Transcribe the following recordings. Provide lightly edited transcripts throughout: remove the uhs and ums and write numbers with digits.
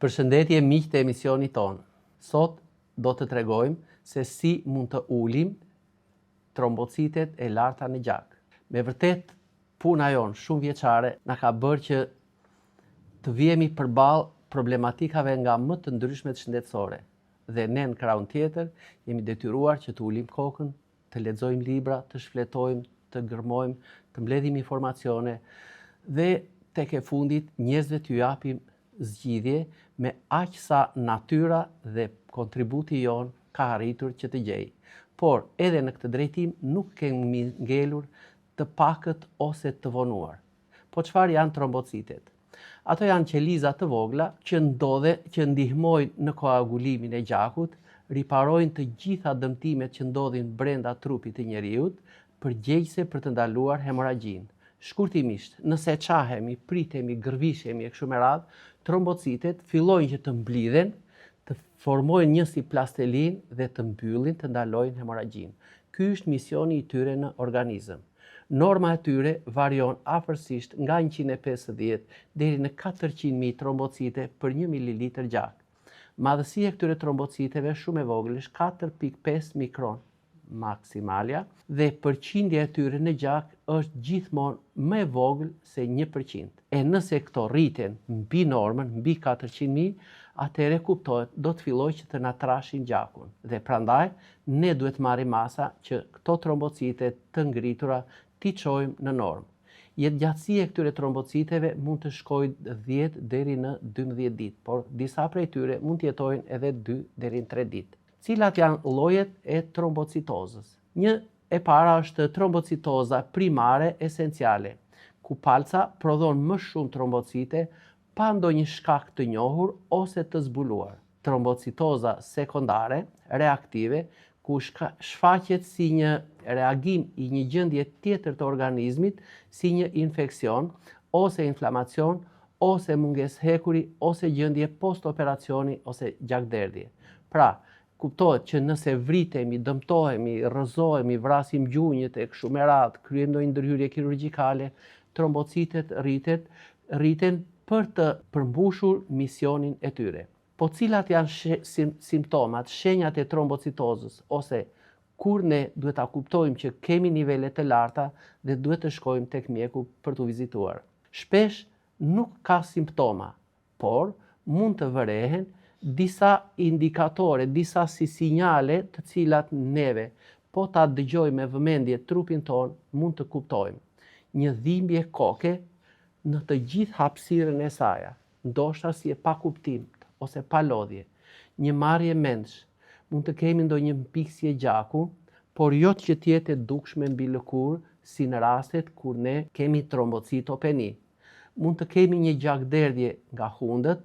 Përshëndetje miq të emisionit tonë. Sot do të tregojmë se si mund të ulim trombocitet e larta në gjak. Me vërtet puna jonë shumëvjeçare na ka bërë që të vihemi përballë problematikave nga më të ndryshmet shëndetësore dhe ne në krahun tjetër jemi detyruar që të ulim kokën, të lexojmë libra, të shfletojmë, të gërmojmë, të mbledhim informacione dhe tek e fundit njerëzve t'ju japim zgjidhje me aq sa natyra dhe kontributi jonë ka arritur që të gjejë. Por edhe në këtë drejtim nuk kemi ngelur të pakët ose të vonuar. Po çfarë janë trombocitet? Ato janë qeliza të vogla që ndodhe që ndihmojnë në koagulimin e gjakut, riparojnë të gjitha dëmtimet që ndodhin brenda trupit të njeriut, përgjegjëse për të ndaluar hemorragjinë. Shkurtimisht, nëse çahemi, pritemi, gërvishemi e kështu me radhë, trombocitet fillojnë që të mblidhen, të formojnë një si plastelinë dhe të mbyllin, të ndalojnë hemorragjinë. Ky është misioni i tyre në organizëm. Norma e tyre varion afërsisht nga 150 deri në 400.000 trombocite për 1 mililitër gjak. Madhësia e këtyre trombociteve është shumë e vogël, është 4.5 mikron maksimalja dhe përqindja e tyre në gjak është gjithmonë më e vogël se 1%. E nëse këto rriten mbi normën, mbi 400.000, atëherë kuptohet do të fillojë që të na trashin gjakun. Dhe prandaj ne duhet marrim masa që këto trombocite të ngritura t'i çojmë në normë. Jetëgjatësia e këtyre trombociteve mund të shkojë 10 deri në 12 ditë, por disa prej tyre mund të jetojnë edhe 2 deri në 3 ditë. Cilat janë llojet e trombocitozës? Një e para është trombocitoza primare esenciale, ku palca prodhon më shumë trombocite pa ndonjë shkak të njohur ose të zbuluar. Trombocitoza sekondare, reaktive, ku shfaqet si një reagim i një gjendje tjetër të organizmit, si një infeksion ose inflamacion ose mungesë hekuri ose gjendje post-operacioni ose gjakderdhje. Pra, kuptohet që nëse vritemi, dëmtohemi, rrëzohemi, vrasim gjunjët e kështu me radhë, kryejmë ndonjë ndërhyrje kirurgjikale, trombocitet rritet, rriten për të përmbushur misionin e tyre. Po cilat janë simptomat, shenjat e trombocitozës ose kur ne duhet ta kuptojmë që kemi nivele të larta dhe duhet të shkojmë tek mjeku për t'u vizituar. Shpesh nuk ka simptoma, por mund të vërehen disa indikatore, disa si sinjale të cilat neve po ta dëgjojmë me vëmendje trupin tonë mund të kuptojmë. Një dhimbje koke në të gjithë hapësirën e saja, ndoshta si e pakuptimtë ose pa lodhje, një marrje mendsh, mund të kemi ndonjë mpiksje gjaku, por jo që të jetë e dukshme mbi lëkurë si në rastet kur ne kemi trombocitopeni. Mund të kemi një gjakderdhje nga hundët,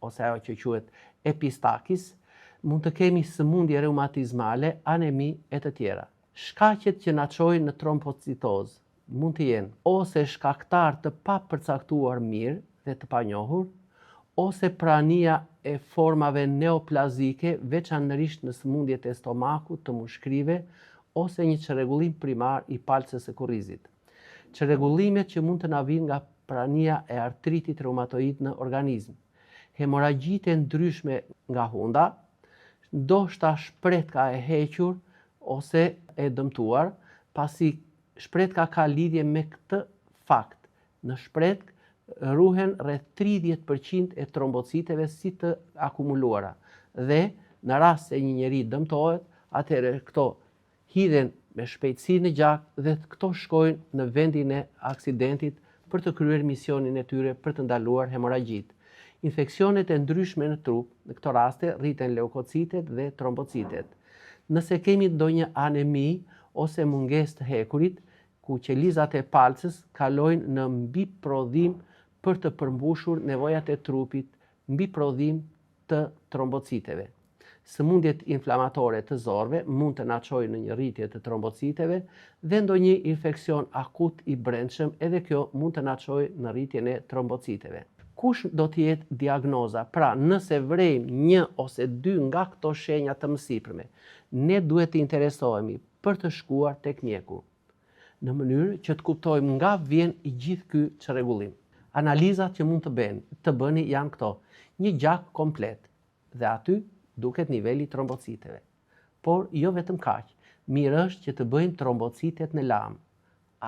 ose ajo që quhet epistakis, mund të kemi sëmundje reumatizmale, anemi e të tjera. Shkaqet që na çojnë në trombocitozë mund të jenë ose shkaktar të papërcaktuar mirë dhe të panjohur, ose prania e formave neoplazike, veçanërisht në sëmundjet e stomakut, të mushkërive, ose një çrregullim primar i palcës së kurrizit. Çrregullimet që mund të na vijnë nga prania e artritit reumatoid në organizëm, hemorragjitë e ndryshme nga hunda, ndoshta shpretka e hequr ose e dëmtuar, pasi shpretka ka lidhje me këtë fakt. Në shpretkë ruhen rreth 30% e trombociteve si të akumuluara dhe në rast se një njeri dëmtohet, atëherë këto hidhen me shpejtësi në gjak dhe këto shkojnë në vendin e aksidentit për të kryer misionin e tyre për të ndaluar hemorragjitë. Infeksionet e ndryshme në trup, në këto raste rriten leukocitet dhe trombocitet. Nëse kemi ndonjë anemi ose mungesë të hekurit, ku qelizat e palcës kalojnë në mbiprodhim për të përmbushur nevojat e trupit, mbiprodhim të trombociteve. Sëmundjet inflamatore të zorrëve mund të na çojnë në një rritje të trombociteve dhe ndonjë infeksion akut i brendshëm edhe kjo mund të na çojë në rritjen e trombociteve. Kush do të jetë diagnoza? Pra, nëse vërejmë një ose dy nga këto shenja të mësipërme, ne duhet të interesohemi për të shkuar tek mjeku, në mënyrë që të kuptojmë nga vjen i gjithë ky çrregullim. Analizat që mund të ben, të bëni janë këto. Një gjak komplet dhe aty duket niveli i trombociteve. Por jo vetëm kaq, mirë është që të bëjmë trombocitet në lamë.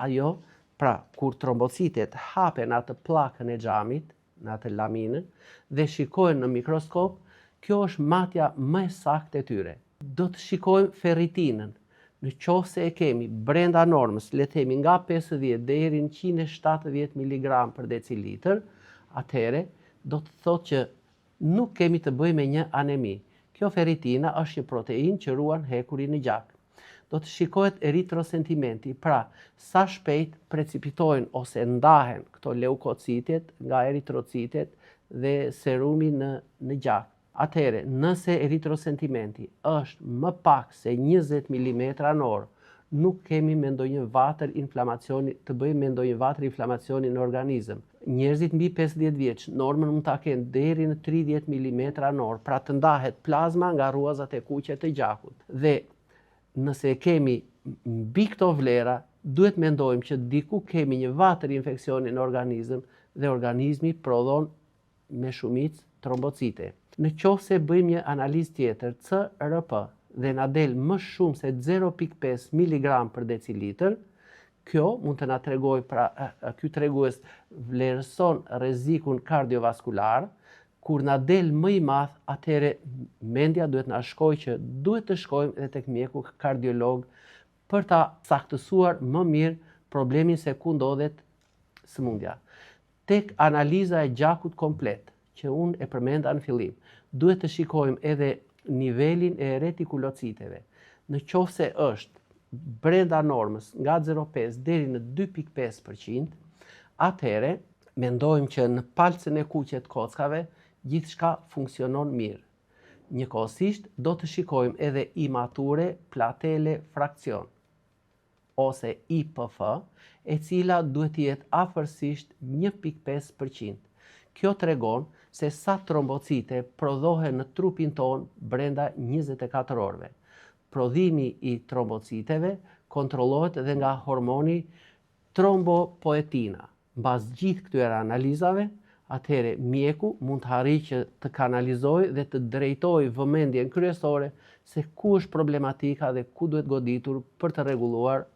Ajo, pra, kur trombocitet hapen atë pllakën e xhamit, në atë laminën, dhe shikohen në mikroskop, kjo është matja më e saktë e tyre. Do të shikojmë ferritinën. Në qoftë se e kemi brenda normës, le të themi nga 50 deri në 170 mg për decilitër, atëherë do të thotë që nuk kemi të bëjmë me një anemi. Kjo ferritina është një proteinë që ruan hekurin në gjak. Do të shikohet eritrosentimenti, pra sa shpejt precipitojnë ose ndahen këto leukocitet nga eritrocitet dhe serumi në në gjak. Atëherë, nëse eritrosentimenti është më pak se 20 milimetra në orë, nuk kemi me ndonjë vatër inflamacioni, të bëjmë me ndonjë vatër inflamacioni në organizëm. Njerëzit mbi 50 vjeç, normën mund ta kenë deri në 30 milimetra në orë, pra të ndahet plazma nga rruazat e kuqe të gjakut. Dhe nëse e kemi mbi këto vlera, duhet mendojmë që diku kemi një vatër infeksioni në organizëm dhe organizmi prodhon me shumicë trombocite. Në qoftë se bëjmë një analizë tjetër, CRP, dhe na del më shumë se 0.5 miligram për decilitër, kjo mund të na tregojë, pra ky tregues vlerëson rrezikun kardiovaskular, kur na del më i madh, atëherë mendja duhet na shkojë që duhet të shkojmë edhe tek mjeku kardiolog për ta saktësuar më mirë problemin se ku ndodhet sëmundja. Tek analiza e gjakut komplet, që unë e përmenda në fillim, duhet të shikojmë edhe nivelin e retikulociteve. Në qoftë se është brenda normës nga 0.5 deri në 2.5%, atëherë mendojmë që në palcën e kuqe të kockave gjithçka funksionon mirë. Njëkohësisht do të shikojmë edhe immature platelet fraction ose IPF, e cila duhet të jetë afërsisht 1.5%. Kjo tregon se sa trombocite prodhohen në trupin tonë brenda 24 orëve. Prodhimi i trombociteve kontrollohet edhe nga hormoni trombopoetina. Mbas gjithë këtyre analizave, atëherë mjeku mund të arrijë që të kanalizojë dhe të drejtojë vëmendjen kryesore se ku është problematika dhe ku duhet goditur për të rregulluar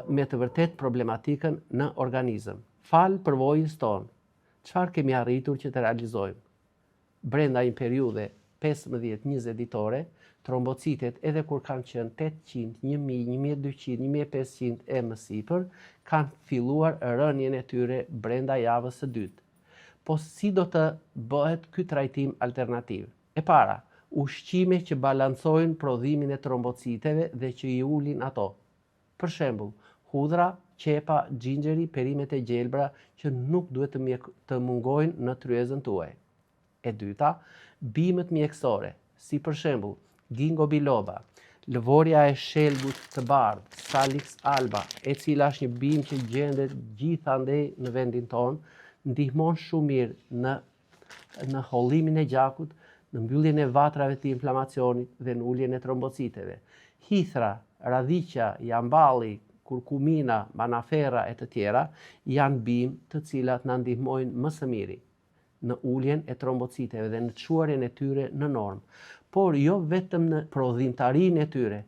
me të vërtetë problematikën në organizëm. Falë përvojës tonë, çfarë kemi arritur që të realizojmë? Brenda një periudhe 15-20 ditore, trombocitet edhe kur kanë qenë 800, 1000, 1200, 1500 e më sipër, kanë filluar rënien e tyre brenda javës së dytë. Po si do të bëhet ky trajtim alternativ? E para, ushqime që balancojnë prodhimin e trombociteve dhe që i ulin ato. Për shembull, hudhra, qepa, xhinxheri, perimet e gjelbra që nuk duhet të, mjek, të mungojnë në tryezën tuaj. E dyta, bimët mjekësore, si për shembull, ginkgo biloba, lëvorja e shelgut të bardhë, Salix alba, e cila është një bimë që gjendet gjithandej në vendin tonë, ndihmon shumë mirë në në hollimin e gjakut, në mbylljen e vatrave të inflamacionit dhe në uljen e trombociteve. Hithra, radhiqa, jamballi, kurkumina, manaferra e të tjera janë bimë të cilat na ndihmojnë më së miri në uljen e trombociteve dhe në çuarjen e tyre në normë. Por jo vetëm në prodhimtarinë e tyre,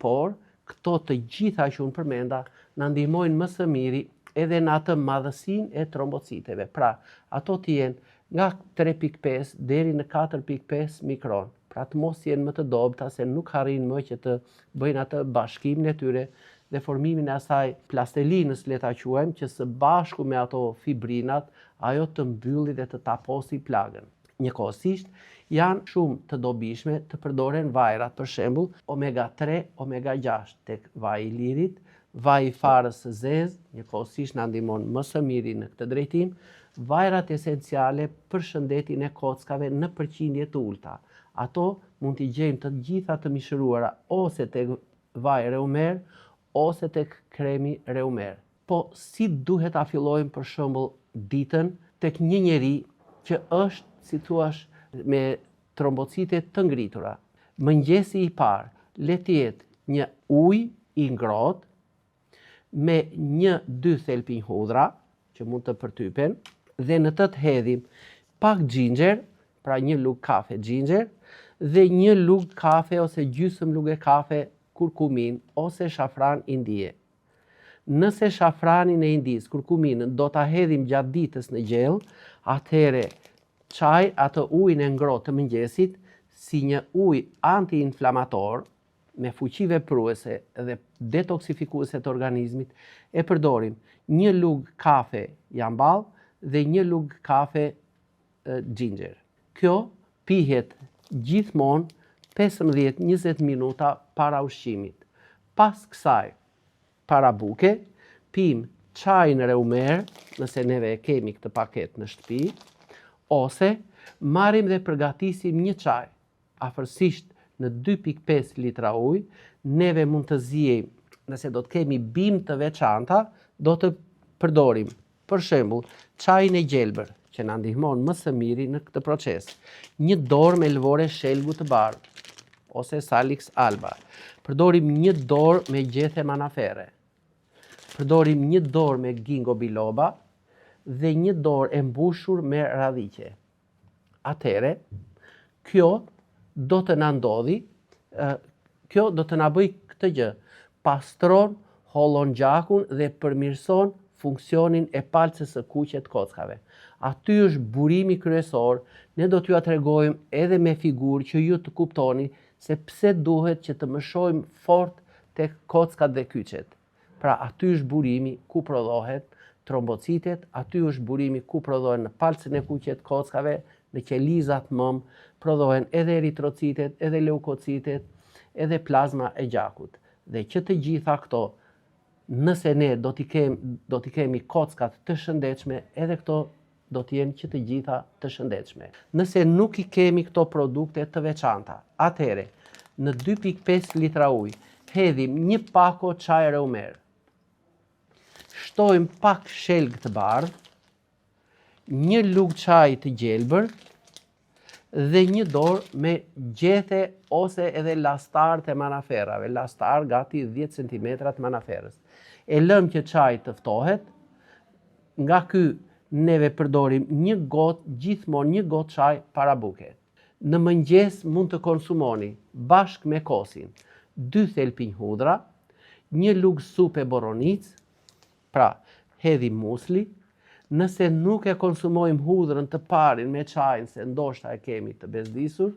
por këto të gjitha që unë përmenda na ndihmojnë më së miri edhe në atë madhësinë e trombociteve. Pra, ato të jenë nga 3.5 deri në 4.5 mikron. Pra të mos jenë më të dobëta se nuk arrijnë më që të bëjnë atë bashkimin e tyre dhe formimin e asaj plastelinës, le ta quajmë, që së bashku me ato fibrinat, ajo të mbylli dhe të taposi plagën. Njëkohësisht, janë shumë të dobishme të përdoren vajrat, për shembull, omega 3, omega 6, tek vaji i lirit, vaji i farës së zezë, njëkohësisht na ndihmon më së miri në këtë drejtim, vajrat esenciale për shëndetin e kockave në përqindje të ulta. Ato mund t'i gjejmë të gjitha të mishëruara ose tek vaj reumer ose tek kremi reumer. Po si duhet ta fillojmë për shembull ditën tek një njeri që është, si thuash, me trombocite të ngritura. Mëngjesi i parë le të jetë një ujë i ngrohtë me një dy thelpinj hudhra që mund të përtypen Dhe në të të hedhim pak xhinxher, pra një lugë kafe xhinxher dhe një lugë kafe ose gjysmë luge kafe kurkumin ose shafran indie. Nëse shafranin e Indisë, kurkuminën, do ta hedhim gjatë ditës në gjellë, atëherë çaj atë ujin e ngrohtë të mëngjesit si një ujë antiinflamator me fuqi vepruese dhe detoksifikuese të organizmit, e përdorim një lugë kafe jamball dhe një lugë kafe xhinxher. Kjo pihet gjithmonë 15-20 minuta para ushqimit. Pas kësaj, para buke, pim çajin reumer, nëse neve e kemi këtë paketë në shtëpi, ose marrim dhe përgatisim një çaj, afërsisht në 2.5 litra ujë, neve mund të ziejmë, nëse do të kemi bimë të veçanta, do të përdorim Për shembull, çajin e gjelbër, që na ndihmon më së miri në këtë proces. Një dorë me lëvore shelgu të bardhë ose Salix alba. Përdorim një dorë me gjethe manaferre. Përdorim një dorë me ginkgo biloba dhe një dorë e mbushur me radhiqe. Atëherë, kjo do të na ndodhi, kjo do të na bëjë këtë gjë, pastron, hollon gjakun dhe përmirëson funksionin e palcës së kuqe të kockave. Aty është burimi kryesor, ne do t'jua tregojmë edhe me figurë që ju të kuptoni se pse duhet që të mëshojmë fort tek kockat dhe kyçet. Pra aty është burimi ku prodhohen trombocitet, aty është burimi ku prodhohen në palcën e kuqe të kockave, në qelizat mëmë, prodhohen edhe eritrocitet, edhe leukocitet, edhe plazma e gjakut. Dhe që të gjitha këto, nëse ne do t'i kem, do t'i kemi kockat të shëndetshme, edhe këto do të jenë që të gjitha të shëndetshme. Nëse nuk i kemi këto produkte të veçanta, atëherë në 2.5 litra ujë hedhim një pako çaj reumer. Shtojmë pak shelg të bardhë, një lugë çaji të gjelbër dhe një dorë me gjethe ose edhe lastar të manaferrave, lastar gati 10 cm të manaferrës. E lëmë që çaji të ftohet, nga ky neve përdorim një gotë, gjithmonë një gotë çaj para buke. Në mëngjes mund të konsumoni bashkë me kosin dy thelpinj hudhra, një lugë supe boronicë, Pra, hedhim musli, nëse nuk e konsumojmë hudhrën të parin me çajin se ndoshta e kemi të bezdisur,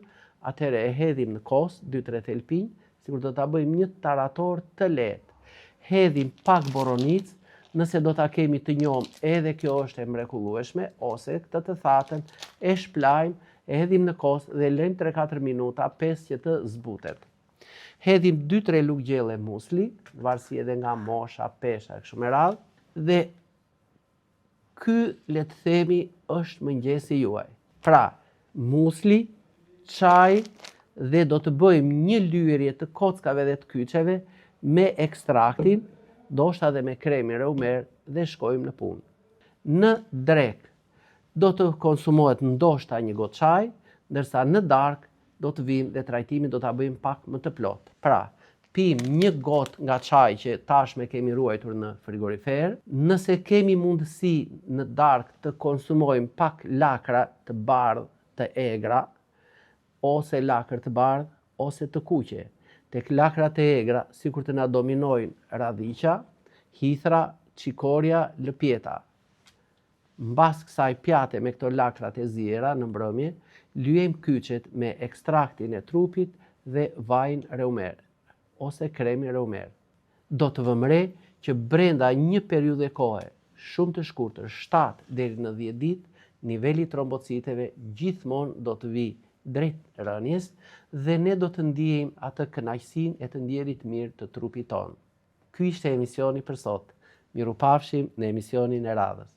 atëherë e hedhim në kos, 2-3 thelpinj, sikur do ta bëjmë një tarator të lehtë. Hedhim pak boronicë, nëse do ta kemi të njomë edhe kjo është e mrekullueshme, ose këtë të thatën e shplajmë, e hedhim në kos dhe lëjmë 3-4 minuta, 5 që të zbutet. Hedhim 2-3 lugë gjelle musli, në varësi edhe nga mosha, pesha e kështu me radhë, dhe ky le të themi është mëngjesi juaj. Pra, musli, çaj dhe do të bëjmë një lyerje të kockave dhe të kyçeve me ekstraktin, ndoshta dhe me kremin reumer dhe shkojmë në punë. Në drekë do të konsumohet ndoshta një gotë çaj, ndërsa në darkë do të vijmë dhe trajtimin do ta bëjmë pak më të plotë. Pra, pijmë një gotë nga çaji që tashmë kemi ruajtur në frigorifer, nëse kemi mundësi në darkë të konsumojmë pak lakra të bardhë të egra, ose lakër të bardhë, ose të kuqe. Tek lakrat e egra, sikur të na dominojnë radhiqa, hithra, çikorja, lëpjeta. Mbas kësaj pjate me këto lakrat e ziera në mbrëmje, lyejmë kyçet me ekstraktin e trupit dhe vajin reumer ose kremin reumer. Do të vëmë re që brenda një periudhe kohe shumë të shkurtër, 7 deri në 10 ditë, niveli i trombociteve gjithmonë do të vijë drejt rënies dhe ne do të ndiejmë atë kënaqësinë e të ndjerit mirë të trupit tonë. Ky ishte emisioni për sot. Mirupafshim në emisionin e radhës.